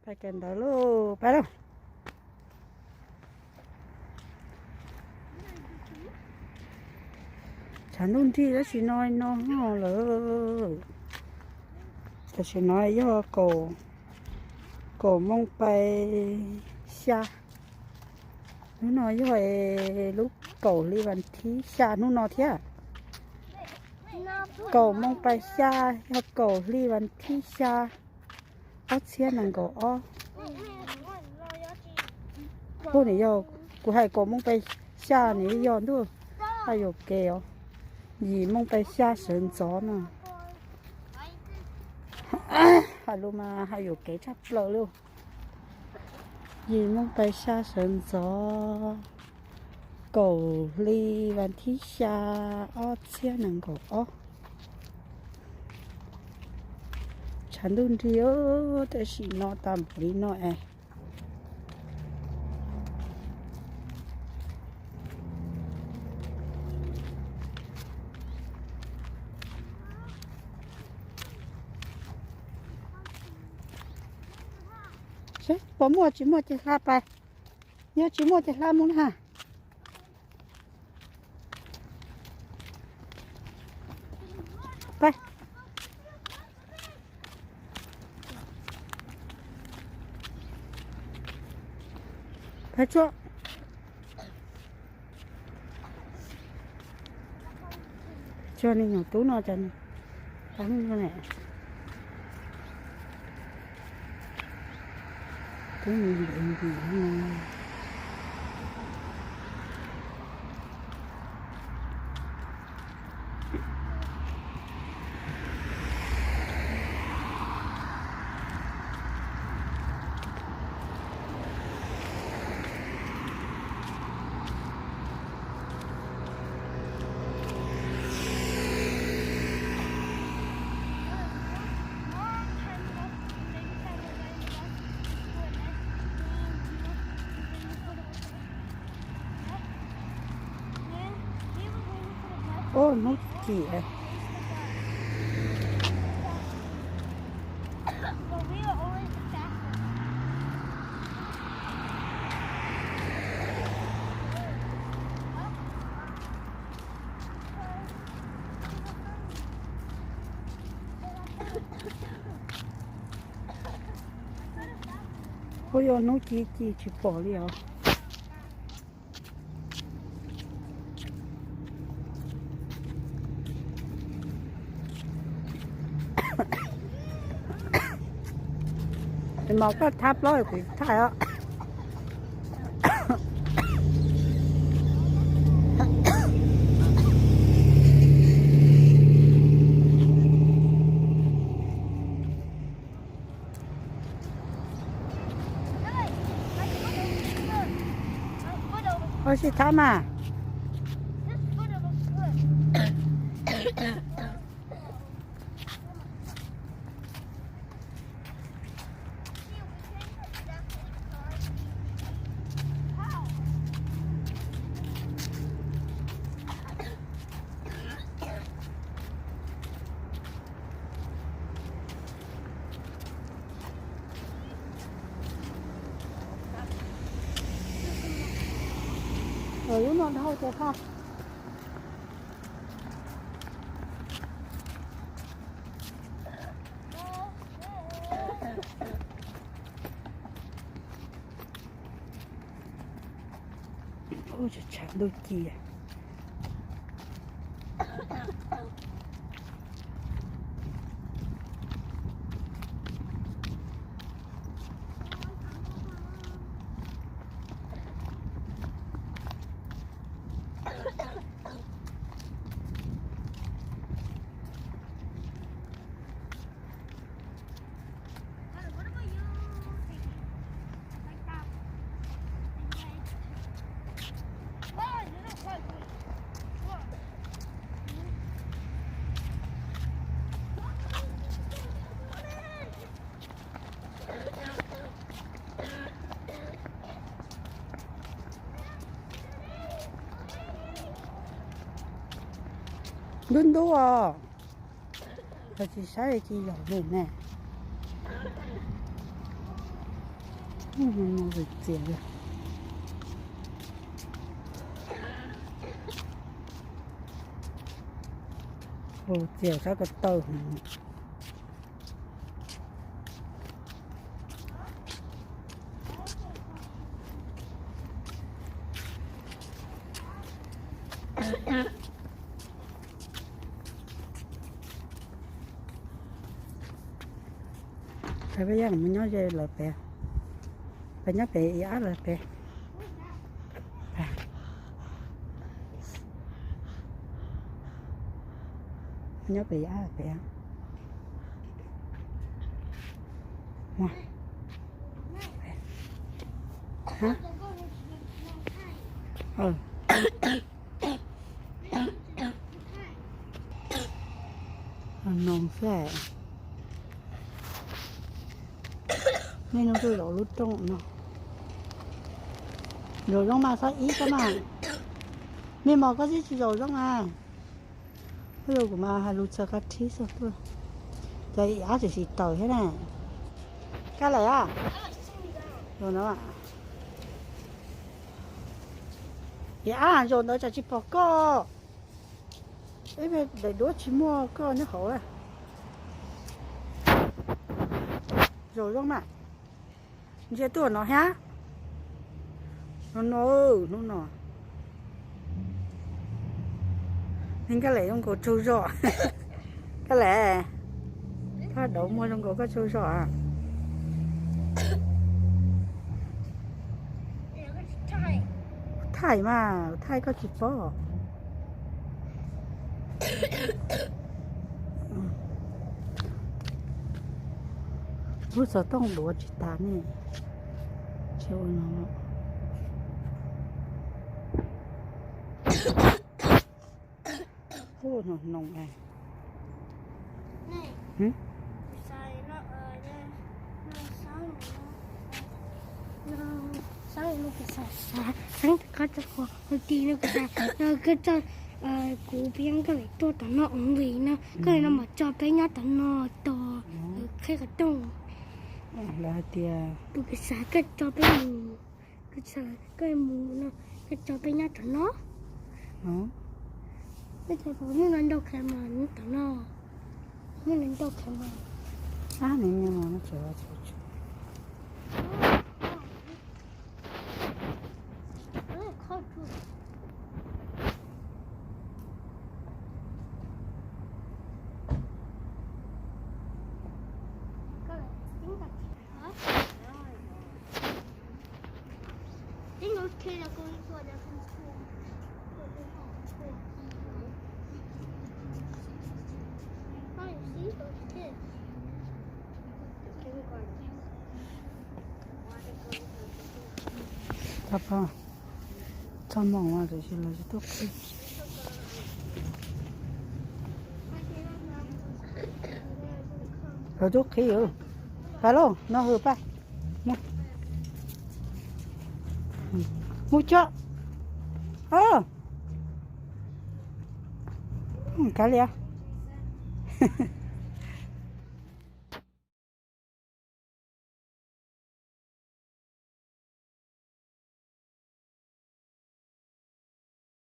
Kawm ntawv lauj, pab lauj. Tshav ntuj nrig tab sis no no lawm. Tam sim no yog kaum, kaum moos pais xya. Hnub no yog lub kaum hli vas thib xya hnub no thiab. Kaum moos pais xya, yog kaum hli vas thib xya, ob txhiab nees nkaum ob. Kuv hais kaum moos pais xya nws yog ntuj, haj yuam kev os. Yim moos pais xya sawv ntxov no. Hais lus mas haj yuam kev tshaj plaws li. Yim moos pais xya sawv ntxov, kaum hli vas thib xya, ob txhiab nees nkaum ob. Tshav ntuj nrig, tam sim no tas npaum li no es. Seb puas muaj, tsis muaj ces hla pais. Yog tsis muaj ces hla mus na. Pais. Pais tsuag. Tsuag, niag nyuam tub no cas, tub no. Ub, hnub ci. Ub, yog hnub ci ci tsis pom li os. Mos koj thab plaub kuv thab os. Ua si thab mas. Lub no dhau ces haj. Ub, tshav ntuj ci. Ntub ntub os. Koj tsis saib tsis yog li ne. Txias, txias sab ko taw. Peb yeej mus nyob ze lawv pem, peb nyob pem ib ab lawv pem. Nyob pem ib ab pem. Noog xwb. Nej nug twb zaum lub rooj no. Zaum zoo mas xob ib koj mas. Me mos koj twb tsis zaum zoo a. Ua rau kuv mas hais lus txog qab thib xwb tuaj. Cov ib ab tseem tsis tawm thiab na. Kab lawm a. Zaum no. Ib ab zaum ntawd tsam tsis pom koj. Ib daim duab tsis muaj koj nyob hauv. Zaum zoo mas. Ntsia tuaj no thiab. No no, hnub no. Neeg Kab Lam zoo nkaus tsaug zog. Kab Lam, thaj dauv muag zoo nkaus koj tsaug zog a. Thaij mas, thaij koj tsis paub. Lub xov tooj duav tsis tas ne. Tsis ua no. Hu hnoos hnoos. Xeeb, koj tso qhov hu ti no, koj xav, koj tso, kuv peb nyob koj lem tuaj tom no ua nqis no, koj li no mam tso peb nyob tom no tos qhib qhov rooj. Lawv hais tias, kuv xav koj tso peb mus, koj mus no, koj tso peb nyob tom no. Koj tso mus no nrau khev mas nyob tom no, mus no nrau khev mas. Txhob moos, tam sim lawv tsis tuaj qhib. Lawv tuaj qhib. Pab lauj, no hwm pab. Mus tso. Kav liam.